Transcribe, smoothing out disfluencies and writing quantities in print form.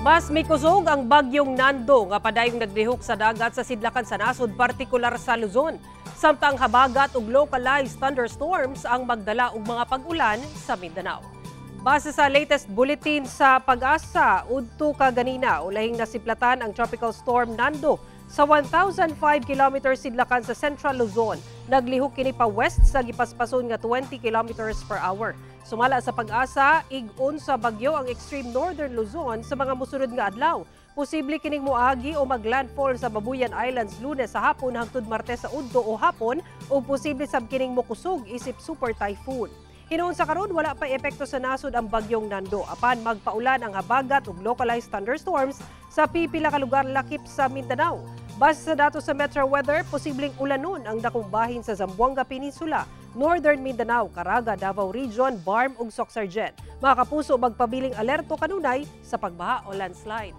Mas mikusog ang bagyong Nando nga padayong naglihok sa dagat sa sidlakan sa nasod, partikular sa Luzon. Samtang habagat ug localized thunderstorms ang magdala og mga pag-ulan sa Mindanao. Base sa latest bulletin sa PAGASA, udto kaganina, ulahing nasiplatan ang Tropical Storm Nando sa 1,005 kilometers sidlakan sa Central Luzon. Naglihok kini pa west sa gipaspason nga 20 kilometers per hour. Sumala sa PAGASA, ig-on sa bagyo ang extreme northern Luzon sa mga musunod nga adlaw. Posible kining moagi o maglandfall sa Babuyan Islands Lunes sa hapon hangtod Martes sa udto o hapon o posible sab kining mokusog isip super typhoon. Hinuon sa karon, wala pa epekto sa nasod ang bagyong Nando apan magpaulan ang habagat ug localized thunderstorms sa pipila ka lugar lakip sa Mindanao. Base sa datos sa Metro Weather, posibleng ulanon ang dakong bahin sa Zamboanga Peninsula, Northern Mindanao, Caraga, Davao Region, BARMM ug Soccsksargen. Mga kapuso, magpabiling alerto kanunay sa pagbaha o landslide.